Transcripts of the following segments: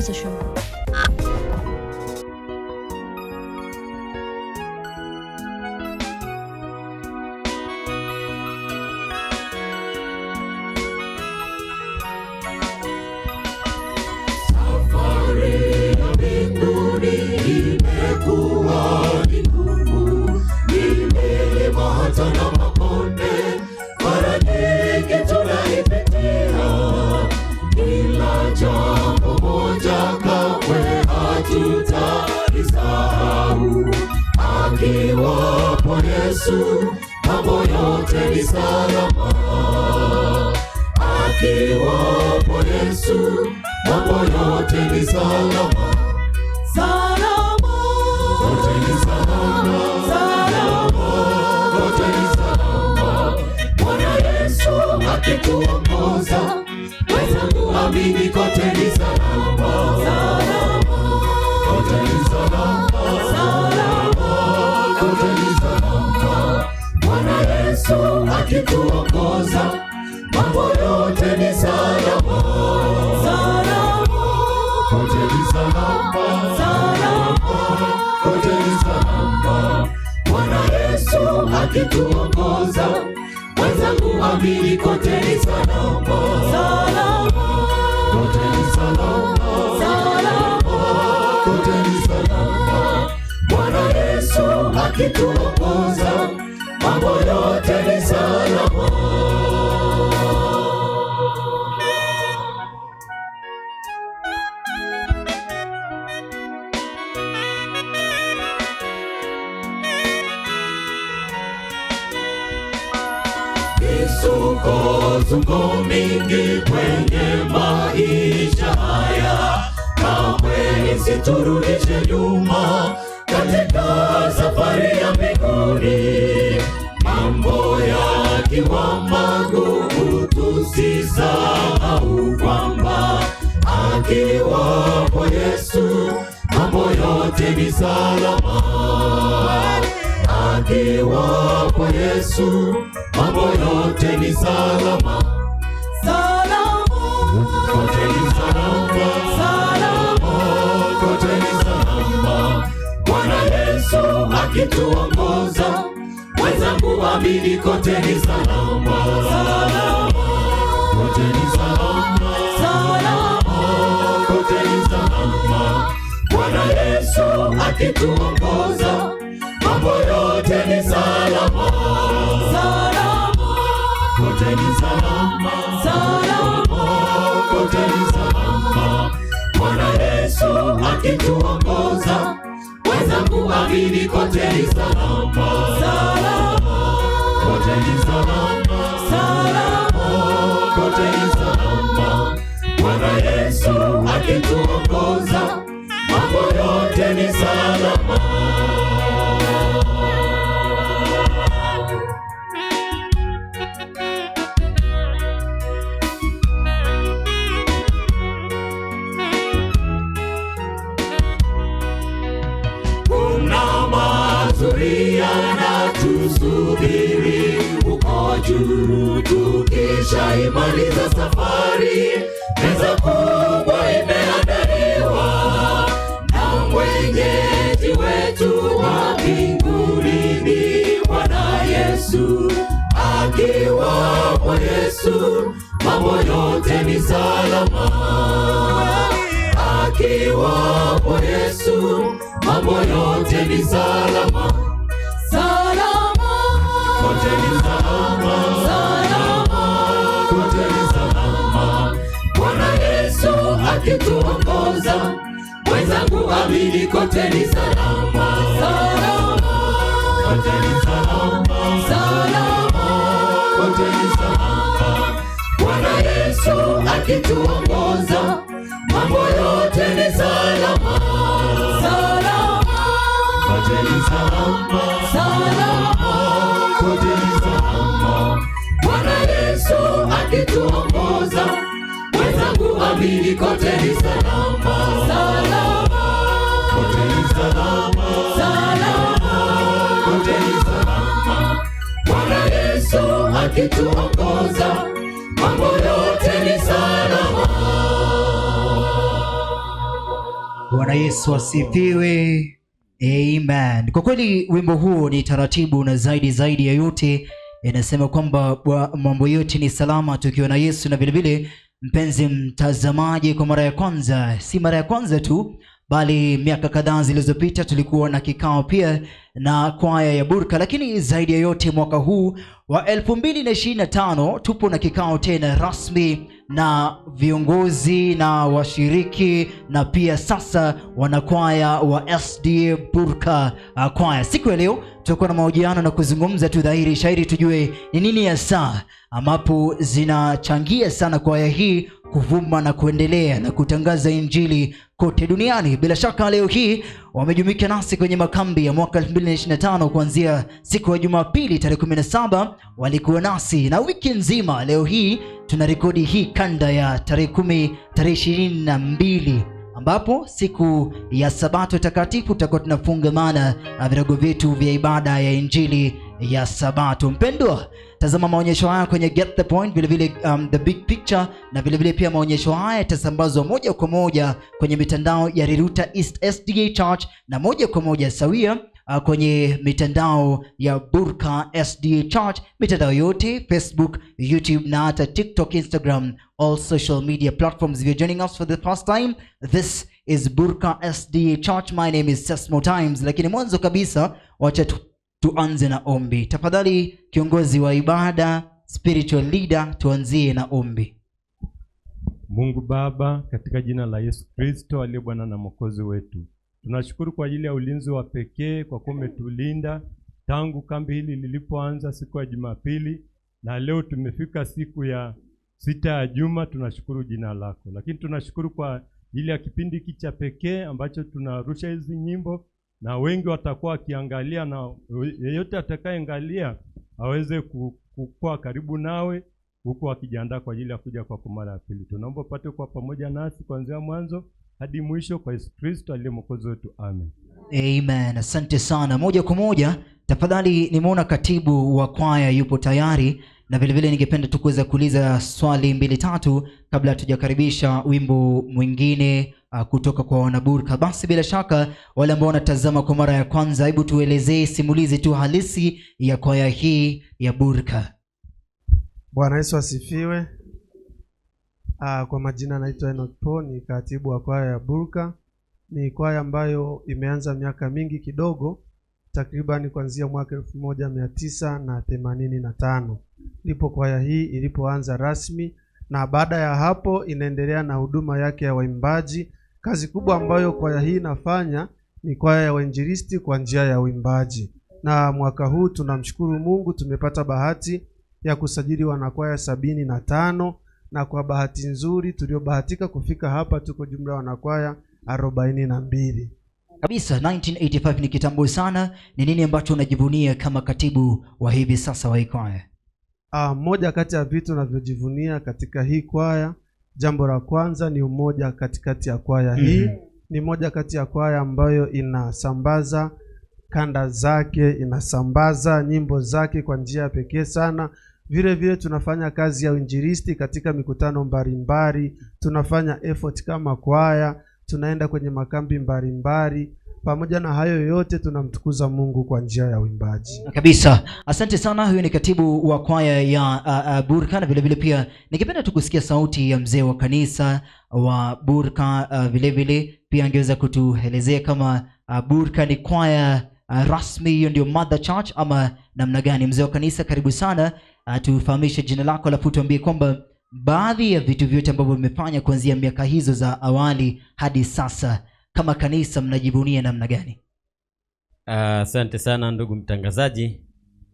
Sikiza Show. Safari ya mbinguni imekuwa ni ngumu, ni milima hata na mabonde, mara nyingi tunaipitia, ila jambo moja kamwe hatutalisahau, akiwapo Yesu mambo yote ni salama. Akiwapo Yesu mambo yote ni salama. Salama, Kote ni salama, salama, kote ni salama. Bwana Yesu akituongoza, wenzangu amini, kote ni salama. Salama, Kote ni salama, salama, kote ni salama. Bwana Yesu akituongoza, mambo yote ni salama. Salama, Kote ni salama, salama, kote ni salama. Bwana Yesu akituongoza, wenzangu amini, kote ni salama. Salama, Kote ni salama, salama, kote ni salama. Bwana Yesu akituongoza, mambo yote ni salama. Misukosuko mingi kwenye maisha haya, kamwe isiturudishe nyuma katika safari ya mbinguni. Mambo yakiwa magumu, tusisahau kwamba akiwapo Yesu mambo yote ni salama. Akiwapo Yesu mambo yote ni salama. Salama, Kote ni salama, salama, kote ni salama. Bwana Yesu akituongoza, wenzangu amini, kote ni salama. Salama, Kote ni salama, salama, kote ni salama. Bwana Yesu akituongoza, mambo yote ni salama. Salama, Kote ni salama, salama, kote ni salama. Bwana Yesu akituongoza, wenzangu amini, kote ni salama. Salama, Kote ni salama, salama, kote ni salama. Bwana Yesu akituongoza, mambo yote ni salama. Kuna mazuri yanatusubiri huko juu, tukishaimaliza safari, meza kubwa imeandaliwa na mwenyeji wetu wa mbinguni ni Bwana Yesu. Akiwapo Yesu, mambo yote ni salama. Akiwapo Yesu, mambo yote ni salama. Salama, Kote ni salama, salama, kote ni salama. Bwana Yesu akituongoza, wenzangu amini, kote ni salama. Salama, Kote ni salama, salama, kote ni salama. Bwana Yesu akituongoza, mambo yote ni salama. Salama, Kote ni salama, salama, kote ni salama. Bwana Yesu akituongoza, wenzangu amini, kote ni salama. Salama, Kote ni salama, salama, kote ni salama. Bwana Yesu akituongoza, mambo yote ni salama. Bwana Yesu asifiwe. Amen. Kwa kweli wimbo huo ni taratibu na zaidi zaidi ya yote inasema kwamba mambo yote ni salama tukiwa na Yesu. Na vile vile, mpenzi mtazamaji, kwa mara ya kwanza, si mara ya kwanza tu, bali miaka kadhaa zilizopita tulikuwa na kikao pia na kwaya ya Burka, lakini zaidi ya yote mwaka huu wa 2025 tupo na kikao tena rasmi na viongozi na washiriki na pia sasa wanakwaya wa SDA Burka kwaya. Siku ya leo tutakuwa na mahojiano na kuzungumza tu dhahiri shairi, tujue ni nini hasa ambapo zinachangia sana kwaya hii kuvuma na kuendelea na kutangaza Injili kote duniani. Bila shaka leo hii wamejumuika nasi kwenye makambi ya mwaka 2025 kuanzia siku ya Jumapili tarehe 17 walikuwa nasi na wiki nzima. Leo hii tunarekodi hii kanda ya tarehe 10, tarehe 22 ambapo siku ya Sabato takatifu tutakuwa tunafungamana na virago vyetu vya ibada ya Injili ya Sabato. Mpendwa, tazama maonyesho haya kwenye Get the Point, vile vile the big picture, na vile vile pia maonyesho haya yatasambazwa moja kwa moja kwenye mitandao ya Riruta East SDA Church na moja kwa moja sawia kwenye mitandao ya Burka SDA Church, mitandao yote Facebook, YouTube na hata TikTok, Instagram, all social media platforms. If you're joining us for the first time, this is Burka SDA Church. My name is Sesmo Times. Lakini mwanzo kabisa wacha tuanze na ombi. Tafadhali kiongozi wa ibada, spiritual leader, tuanzie na ombi. Mungu Baba, katika jina la Yesu Kristo aliye Bwana na Mwokozi wetu, tunashukuru kwa ajili ya ulinzi wa pekee kwa kuwa umetulinda tangu kambi hili lilipoanza siku ya Jumapili na leo tumefika siku ya 6 ya juma. Tunashukuru jina lako, lakini tunashukuru kwa ajili ya kipindi hiki cha pekee ambacho tunarusha hizi nyimbo na wengi watakuwa wakiangalia, na yeyote atakayeangalia aweze kukua karibu nawe huku akijiandaa kwa ajili ya kuja kwako mara ya pili. Tunaomba upate kuwa pamoja nasi kuanzia mwanzo hadi mwisho kwa Yesu Kristo aliye Mwokozi wetu. Amen. Amen. Asante sana. Moja kwa moja, tafadhali nimeona katibu wa kwaya yupo tayari, na vile vile ningependa tu kuweza kuuliza swali mbili tatu kabla hatujakaribisha wimbo mwingine kutoka kwa wanaburka. Basi bila shaka wale ambao wanatazama kwa mara ya kwanza, hebu tuelezee simulizi tu halisi ya kwaya hii ya Burka. Bwana Yesu asifiwe. Kwa majina naitwa Enoch Paul, ni katibu wa kwaya ya Burka. Ni kwaya ambayo imeanza miaka mingi kidogo, takriban kuanzia mwaka 1985 ndipo kwaya hii ilipoanza rasmi, na baada ya hapo inaendelea na huduma yake ya waimbaji. Kazi kubwa ambayo kwaya hii inafanya ni kwaya ya wainjilisti kwa njia ya uimbaji, na mwaka huu tunamshukuru Mungu tumepata bahati ya kusajili wanakwaya 75, na kwa bahati nzuri tuliobahatika kufika hapa tuko jumla wanakwaya 42. Kabisa, 1985 ni kitambo sana. Ni nini ambacho unajivunia kama katibu wa hivi sasa wa hii kwaya? Moja kati ya vitu navyojivunia katika hii kwaya, jambo la kwanza ni umoja katikati ya kwaya hii. Ni moja kati ya kwaya ambayo inasambaza kanda zake, inasambaza nyimbo zake kwa njia ya pekee sana. Vile vile tunafanya kazi ya uinjilisti katika mikutano mbalimbali, tunafanya effort kama kwaya, tunaenda kwenye makambi mbalimbali. Pamoja na hayo yote tunamtukuza Mungu kwa njia ya uimbaji. Kabisa. Asante sana. Huyu ni katibu wa kwaya ya Burka, na vile vile pia ningependa tu kusikia sauti ya mzee wa kanisa wa Burka. Vile vile pia angeweza kutuelezea kama Burka ni kwaya rasmi, hiyo ndio Mother Church ama namna gani? Mzee wa kanisa, karibu sana. Tufahamishe jina lako alafu tuambie kwamba baadhi ya vitu vyote ambavyo vimefanya kuanzia miaka hizo za awali hadi sasa, kama kanisa mnajivunia namna gani? Asante sana ndugu mtangazaji.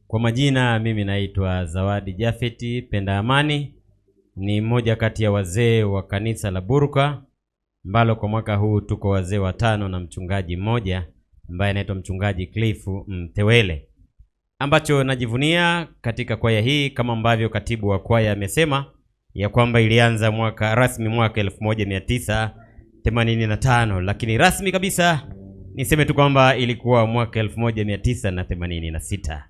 Kwa majina mimi naitwa Zawadi Jafeti Penda Amani, ni mmoja kati ya wazee wa kanisa la Burka ambalo kwa mwaka huu tuko wazee 5 na mchungaji mmoja ambaye anaitwa mchungaji Cliff Mtewele. Ambacho najivunia katika kwaya hii, kama ambavyo katibu wa kwaya amesema ya kwamba ilianza mwaka rasmi mwaka 1985, lakini rasmi kabisa niseme tu kwamba ilikuwa mwaka 1986.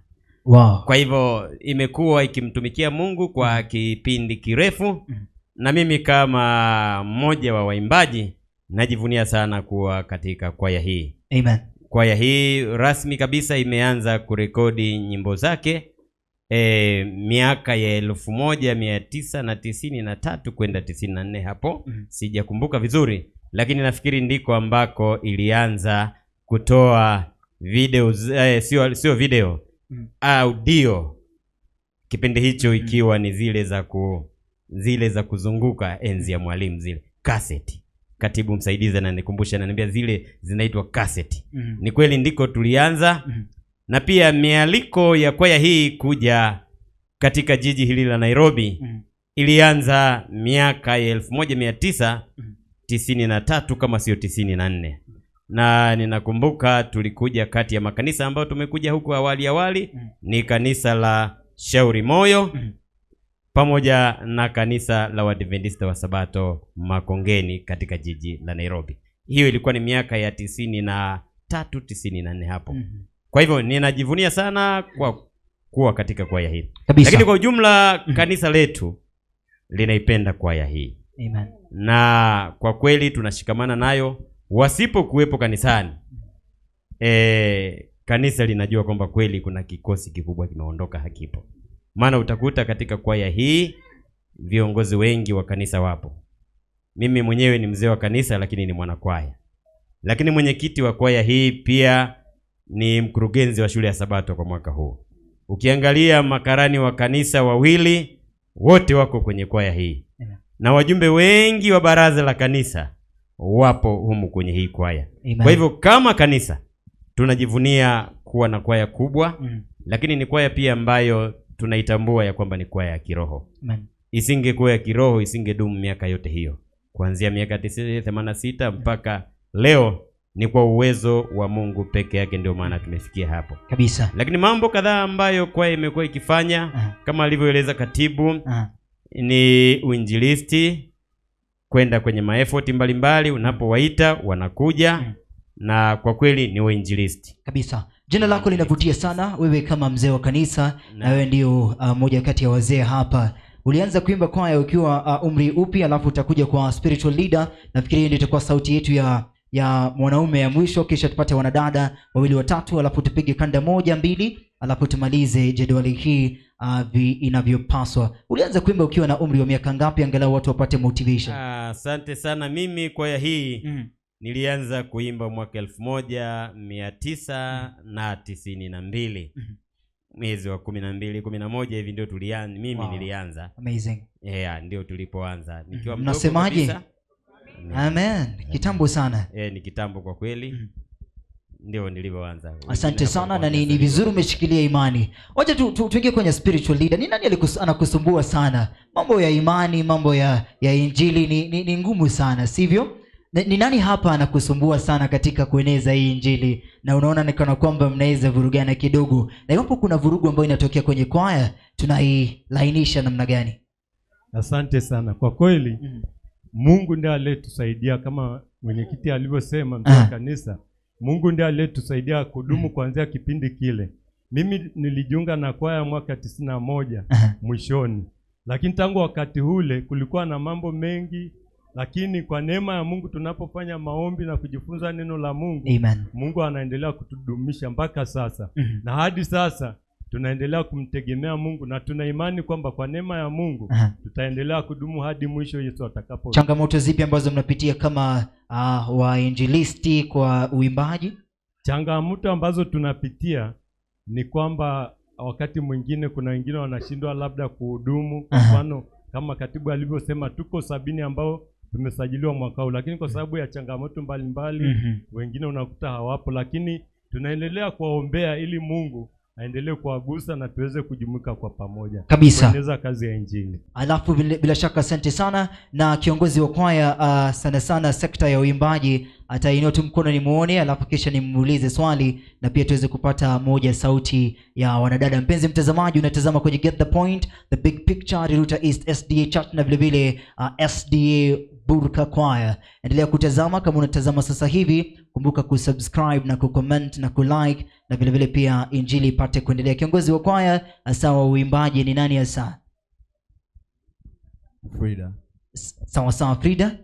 Wow. Kwa hivyo imekuwa ikimtumikia Mungu kwa kipindi kirefu, na mimi kama mmoja wa waimbaji Najivunia sana kuwa katika kwaya hii. Amen. Kwaya hii rasmi kabisa imeanza kurekodi nyimbo zake miaka ya 1993 kwenda 94 hapo. Sijakumbuka vizuri, lakini nafikiri ndiko ambako ilianza kutoa video, sio video, audio. Kipindi hicho ikiwa ni zile za kuzunguka enzi ya Mwalimu, zile cassette. Katibu msaidizi ananikumbusha, ananiambia zile zinaitwa cassette. Ni kweli ndiko tulianza. Na pia mialiko ya kwaya hii kuja katika jiji hili la Nairobi ilianza miaka ya 1993 kama sio 94. Na ninakumbuka tulikuja kati ya makanisa ambayo tumekuja huku awali ni kanisa la Shauri Moyo pamoja na kanisa la Waadventista wa Sabato Makongeni katika jiji la Nairobi. Hiyo ilikuwa ni miaka ya 93, 94 hapo. Kwa hivyo ninajivunia sana kwa kuwa katika kwaya hii. Kabisa. Lakini kwa ujumla kanisa letu linaipenda kwaya hii. Amen. Na kwa kweli tunashikamana nayo. Wasipokuwepo kanisani, kanisa linajua kwamba kweli kuna kikosi kikubwa kimeondoka, hakipo. Maana utakuta katika kwaya hii viongozi wengi wa kanisa wapo. Mimi mwenyewe ni mzee wa kanisa, lakini ni mwanakwaya. Lakini mwenyekiti wa kwaya hii pia ni mkurugenzi wa shule ya Sabato kwa mwaka huu. Ukiangalia makarani wa kanisa wawili wote wako kwenye kwaya hii. Na wajumbe wengi wa baraza la kanisa wapo humu kwenye hii kwaya. Amen. Kwa hivyo kama kanisa tunajivunia kuwa na kwaya kubwa, lakini ni kwaya pia ambayo tunaitambua ya kwamba ni kwaya ya kiroho. Amen. Isingekuwa ya kiroho isingedumu miaka yote hiyo. Kuanzia miaka 86 mpaka leo ni kwa uwezo wa Mungu peke yake, ndio maana tumefikia hapo. Kabisa. Lakini mambo kadhaa ambayo kwaya imekuwa ikifanya kama alivyoeleza katibu ni uinjilisti, kwenda kwenye maefoti mbalimbali, unapowaita wanakuja na kwa kweli ni wainjilisti. Kabisa. Jina lako linavutia sana wewe kama mzee wa kanisa, na wewe ndio mmoja kati ya wazee hapa. Ulianza kuimba kwaya ukiwa umri upi? Alafu utakuja kwa spiritual leader. Nafikiri hiyo ndio itakuwa sauti yetu ya mwanaume ya mwisho, kisha tupate wanadada wawili watatu, alafu tupige kanda 1 2, alafu tumalize jedwali hii inavyopaswa. Ulianza kuimba ukiwa na umri wa miaka ngapi, angalau watu wapate motivation? Asante sana. Mimi kwaya hii nilianza kuimba mwaka 1992. Mwezi wa 12, 11 hivi ndio tulianza. Mimi nilianza. Amazing. Yeah, ndio tulipoanza. Nikiwa mdogo Mnasemaje? kabisa. Amen. Kitambo sana. Ni kitambo kwa kweli. Ndio nilivyoanza. Asante sana, na ni vizuri umeshikilia imani. Wacha tuingie kwenye spiritual leader. Ni nani anakusumbua sana? Mambo ya imani, mambo ya injili ni ngumu sana, sivyo? Ni nani hapa anakusumbua sana katika kueneza hii injili? Na unaona ni kana kwamba mnaweza vurugana kidogo. Na iwapo kuna vurugu ambayo inatokea kwenye kwaya, tunailainisha namna gani? Asante sana. Kwa kweli Mungu ndiye aliyetusaidia kama mwenyekiti alivyosema, mzee wa kanisa. Mungu ndiye aliyetusaidia kudumu kuanzia kipindi kile. Mimi nilijiunga na kwaya mwaka 91 mwishoni. Lakini tangu wakati ule kulikuwa na mambo mengi, lakini kwa neema ya Mungu tunapofanya maombi na kujifunza neno la Mungu, Amen. Mungu anaendelea kutudumisha mpaka sasa. Na hadi sasa tunaendelea kumtegemea Mungu na tuna imani kwamba kwa neema ya Mungu tutaendelea kudumu hadi mwisho Yesu atakapo. Changamoto zipi ambazo mnapitia kama wainjilisti kwa uimbaji? Changamoto ambazo tunapitia ni kwamba wakati mwingine kuna wengine wanashindwa labda kuhudumu. Kwa mfano kama katibu alivyosema, tuko 70 ambao tumesajiliwa mwaka huu, lakini kwa sababu ya changamoto mbalimbali wengine unakuta hawapo, lakini tunaendelea kuwaombea ili Mungu aendelee kuwagusa na tuweze kujumuika kwa pamoja kabisa kuendeleza kazi ya injili. Alafu bila shaka asante sana. Na kiongozi wa kwaya sana sana sekta ya uimbaji atainua tu mkono nimuone, alafu kisha nimuulize swali na pia tuweze kupata moja sauti ya wanadada. Mpenzi mtazamaji, unatazama kwenye Get the Point, The Big Picture, Riruta East SDA Church na vile vile SDA Burka Choir. Endelea kutazama. Kama unatazama sasa hivi, kumbuka kusubscribe na kucomment na kulike, na vile vile pia injili ipate kuendelea. Kiongozi wa kwaya hasa wa uimbaji ni nani hasa? Frida. Sawa sawa, Frida.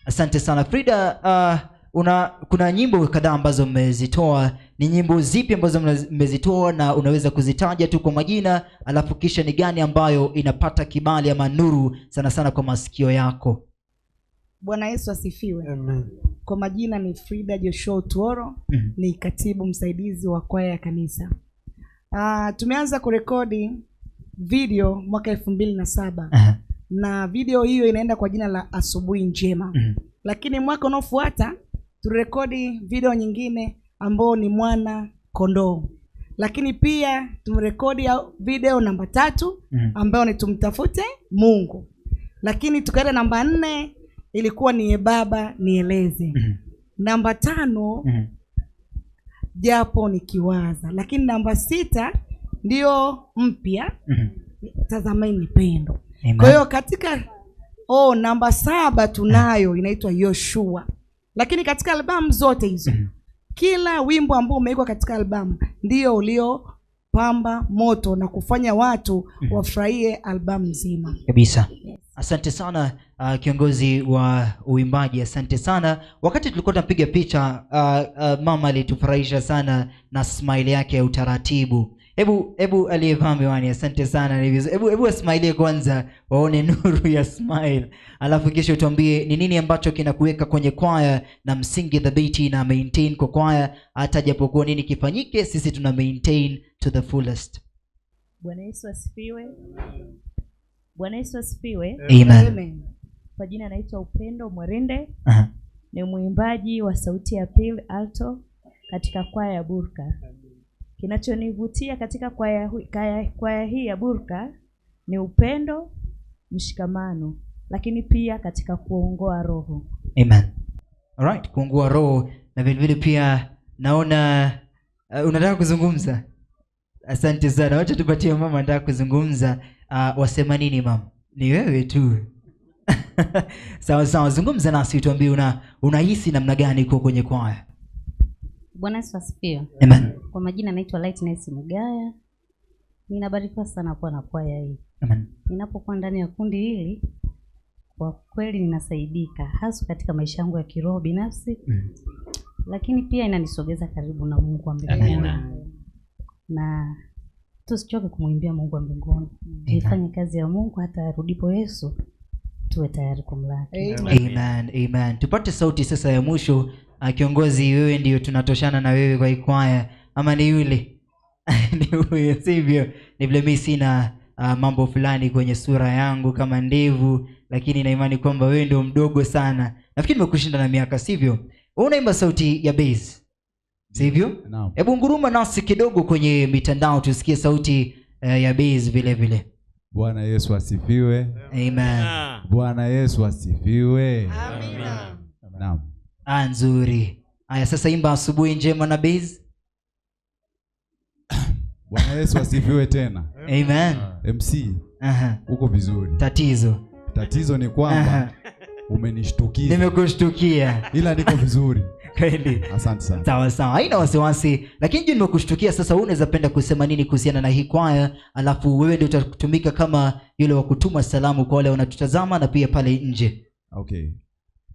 Asante sana Frida. Kuna nyimbo kadhaa ambazo mmezitoa. Ni nyimbo zipi ambazo mmezitoa na unaweza kuzitaja tu kwa majina, alafu kisha ni gani ambayo inapata kibali ama nuru sana sana kwa masikio yako? Bwana Yesu asifiwe. Amen. Kwa majina ni Frida Joshua Tuoro, ni katibu msaidizi wa kwaya ya kanisa. Tumeanza kurekodi video mwaka 2007. Na video hiyo inaenda kwa jina la Asubuhi Njema. Lakini mwaka unaofuata tulirekodi video nyingine ambayo ni Mwana Kondoo. Lakini pia tumerekodi video namba 3 ambayo ni Tumtafute Mungu. Lakini tukaenda namba 4 ilikuwa ni Baba Nieleze. Namba 5 Japo Nikiwaza. Lakini namba 6 ndio mpya, Tazameni Pendo. Kwa hiyo katika namba 7 tunayo inaitwa Yoshua. Lakini katika albamu zote hizo, kila wimbo ambao umewekwa katika albamu ndio uliopamba moto na kufanya watu wafurahie albamu nzima. Kabisa. Yes. Asante sana kiongozi wa uimbaji, asante sana. Wakati tulikuwa tunapiga picha, mama alitufurahisha sana na smile yake ya utaratibu. Hebu aliyevaa miwani, asante sana. Hebu smile kwanza waone nuru ya smile. Alafu kisha utuambie ni nini ambacho kinakuweka kwenye kwaya na msingi dhabiti na maintain kwa kwaya, hata japokuwa nini kifanyike, sisi tuna maintain to the fullest. Bwana Yesu asifiwe. Bwana Yesu asifiwe. Amen. Kwa jina naitwa Upendo Mwerinde. Ni mwimbaji wa sauti ya pili alto katika kwaya ya Burka. Kinachonivutia katika kwaya hii ya Burka ni upendo, mshikamano, lakini pia katika kuongoa roho. Amen. Alright, kuongoa roho na vile vile pia naona unataka kuzungumza. Asante sana. Wacha tupatie mama anataka kuzungumza. Wasema nini mama? Ni wewe tu. Sawa sawa, zungumza nasi tuambie unahisi namna gani kwa kwenye kwaya. Bwana Yesu asifiwe. Amen. Kwa majina naitwa Lightness Mugaya. Ninabarikiwa sana kuwa na kwaya hii. Amen. Ninapokuwa ndani ya kundi hili kwa kweli ninasaidika hasa katika maisha yangu ya kiroho binafsi. Lakini pia inanisogeza karibu na Mungu wa mbinguni. Na tusichoke kumwimbia Mungu wa mbinguni. Tuifanye kazi ya Mungu hata arudipo Yesu tuwe tayari kumlaki. Amen. Amen. Tupate sauti sasa ya mwisho. Kiongozi, wewe ndio tunatoshana na wewe kwa ikwaya ama ni yule? Ni huyo, sivyo? Ni vile mimi sina mambo fulani kwenye sura yangu kama ndevu, lakini na imani kwamba wewe ndio mdogo sana. Nafikiri nimekushinda na miaka, sivyo? Wewe unaimba sauti ya bass, sivyo? Hebu nguruma nasi kidogo kwenye mitandao tusikie sauti ya bass vile vile. Bwana Yesu asifiwe. Amen. Bwana Yesu asifiwe. Amina. Naam. Nzuri. Aya, sasa imba Asubuhi Njema na bass. Bwana Yesu asifiwe tena. Amen. MC. Uko vizuri. Tatizo ni kwamba umenishtukia. Nimekushtukia. Ila niko vizuri. Kweli. Asante sana. Sawa sawa. Haina wasiwasi. Lakini je, nimekushtukia sasa, wewe unaweza penda kusema nini kuhusiana na hii kwaya? Alafu wewe ndio utatumika kama yule wa kutuma salamu kwa wale wanatutazama na pia pale nje. Okay.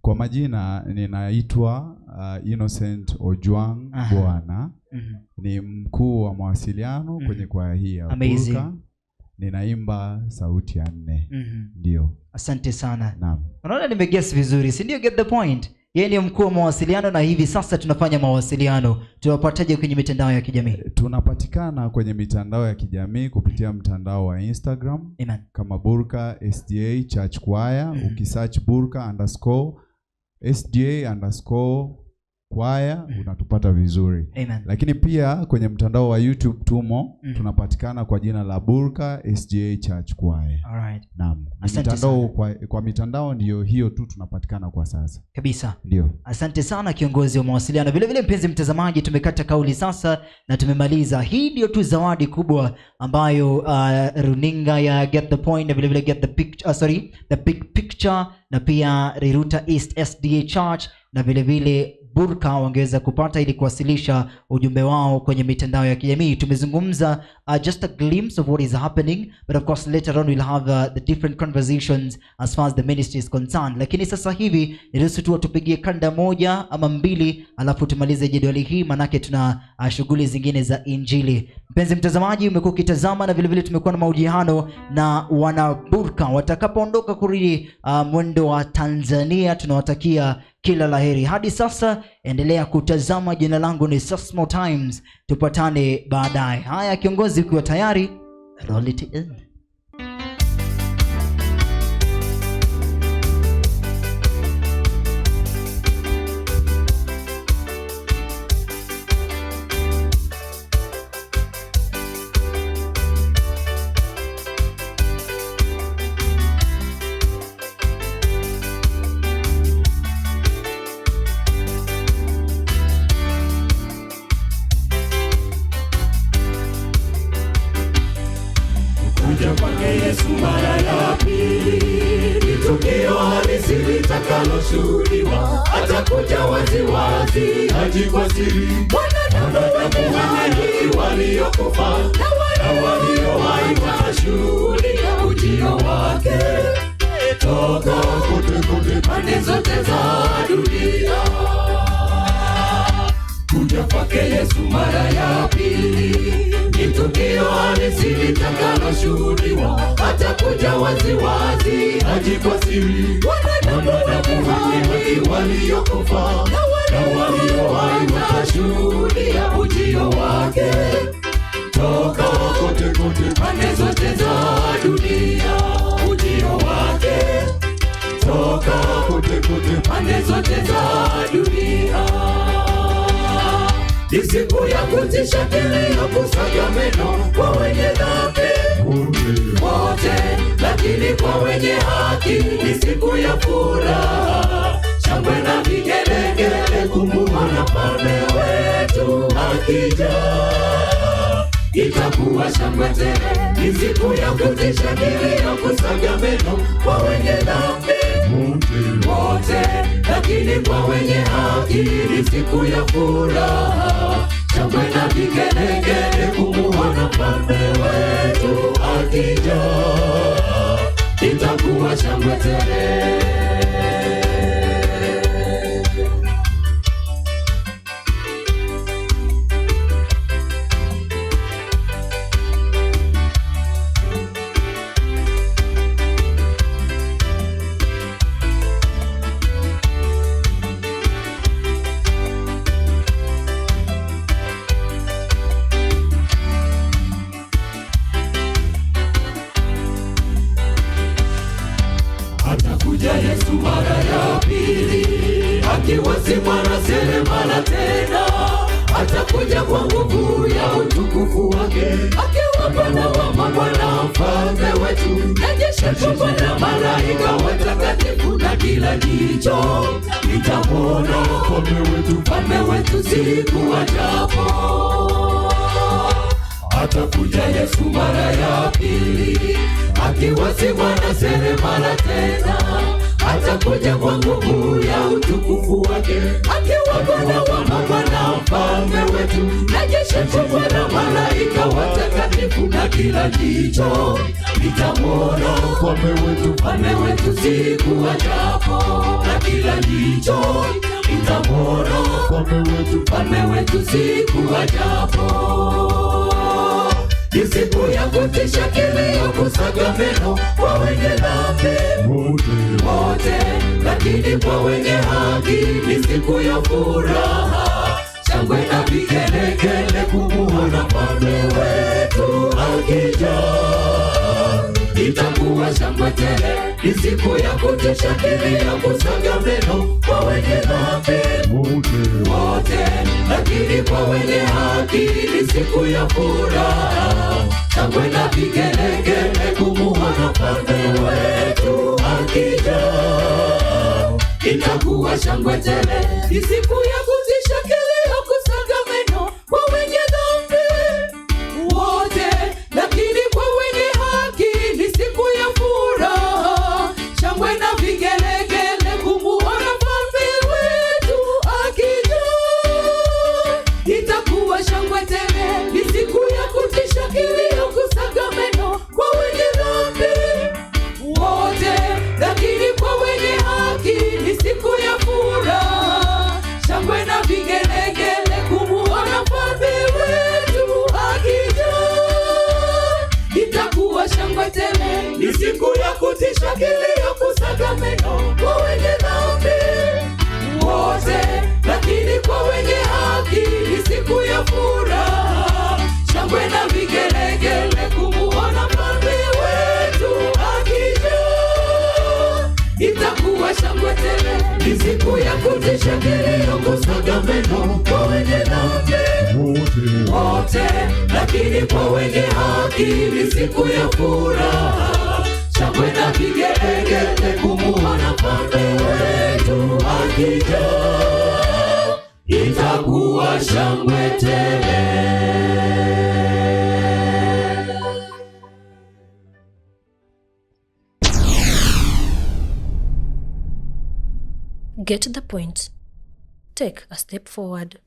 Kwa majina ninaitwa Innocent Ojwang Bwana. Ni mkuu wa mawasiliano kwenye kwaya hii ya Burka. Ninaimba sauti ya 4. Ndio. Asante sana. Naam. Unaona nimeguess vizuri, si ndio? Get the point. Yeye ni mkuu wa mawasiliano na hivi sasa tunafanya mawasiliano. Tunapataje kwenye mitandao ya kijamii? Tunapatikana kwenye mitandao ya kijamii kupitia mtandao wa Instagram. Amen. Kama Burka SDA Church Choir. Ukisearch Burka _SDA_ choir unatupata vizuri. Amen. Lakini pia kwenye mtandao wa YouTube tumo, tunapatikana kwa jina la Burka SDA Church Choir. Alright. Naam. Asante Mitandao sana. kwa mitandao ndio hiyo tu tunapatikana kwa sasa. Kabisa. Ndio. Asante sana kiongozi wa mawasiliano. Vile vile mpenzi mtazamaji, tumekata kauli sasa na tumemaliza. Hii ndio tu zawadi kubwa ambayo runinga ya Get the Point na vile vile Get the Picture, the Big Picture na pia Riruta East SDA Church na vile vile Burka wangeweza kupata ili kuwasilisha ujumbe wao kwenye mitandao ya kijamii. Tumezungumza just a glimpse of what is happening, but of course later on we'll have the different conversations as far as the ministry is concerned. Lakini sasa hivi niruhusu tu tupigie kanda moja ama mbili, alafu tumalize jedwali hii, manake tuna shughuli zingine za Injili. Mpenzi mtazamaji, umekuwa ukitazama na vile vile tumekuwa na mahojiano na wana Burka. Watakapoondoka kurudi mwendo wa Tanzania, tunawatakia kila laheri. Hadi sasa endelea kutazama. Jina langu ni Sasmo Times, tupatane baadaye. Haya kiongozi, ukiwa tayari, roll it in. Atakuja wazi wazi, haji kwa siri. Wanadamu wenye haki waliokufa na walio hai watashuhudia ujio wake toka kote kote pande zote za dunia. Kuja kwake Yesu mara ya pili ni tukio halisi litakaloshuhudiwa. Atakuja wazi wazi, haji kwa siri. Wanadamu wenye haki waliokufa na walio hai watashuhudia ujio wake toka kote kote pande zote za dunia. Ujio wake toka kote kote pande zote za dunia. Ni siku ya kutisha, kilio, kusaga meno kwa wenye dhambi wote, lakini kwa wenye haki ni siku ya furaha, shangwe na vigelegele kumuona mfalme wetu akija. Itakuwa shangwe tele. Ni siku ya kutisha, kilio, kusaga meno kwa wenye dhambi wote, lakini kwa wenye haki ni siku ya furaha, shangwe na vigelegele kumuona mfalme wetu akija. Itakuwa shangwe tele. Atakuja kwa nguvu ya utukufu wake, akiwa Bwana wa mabwana, mfalme wetu, na jeshi kubwa la malaika watakatifu, na kila jicho litamwona mfalme wetu siku ajapo. Atakuja Yesu mara ya pili, akiwa si mwana seremala tena. Atakuja kwa nguvu ya utukufu wake, akiwa Bwana wa mabwana, mfalme wetu, na jeshi kubwa la malaika watakatifu, na kila jicho litamwona mfalme wetu siku ajapo. Na kila jicho litamwona mfalme wetu siku ajapo. Ni siku ya kutisha, kilio, kusaga meno kwa wenye dhambi wote, lakini kwa wenye haki ni siku ya furaha, shangwe na vigelegele kumuona mfalme wetu akija. Itakuwa shangwe tele. Ni siku ya kutisha, kilio, kusaga meno kwa wenye dhambi wote, lakini kwa wenye haki ni siku ya furaha, shangwe na vigelegele kumuona mfalme wetu akija. Itakuwa shangwe tele. Ni siku ya kutisha, kilio, kusaga meno kwa wenye dhambi wote, lakini kwa wenye haki ni siku ya furaha, shangwe na vigelegele kumuona mfalme wetu akija. kutisha, kilio kusaga meno kwa wenye dhambi wote, lakini kwa wenye haki ni siku ya furaha, shangwe na vigelegele kumuona mfalme wetu akija. Itakuwa shangwe tele, ni siku ya kutisha, kilio kusaga meno kwa wenye dhambi wote, lakini kwa wenye haki ni siku ya furaha, shangwe na vigelegele kumuona mfalme wetu akija. Itakuwa shangwe tele. Get the point. Take a step forward.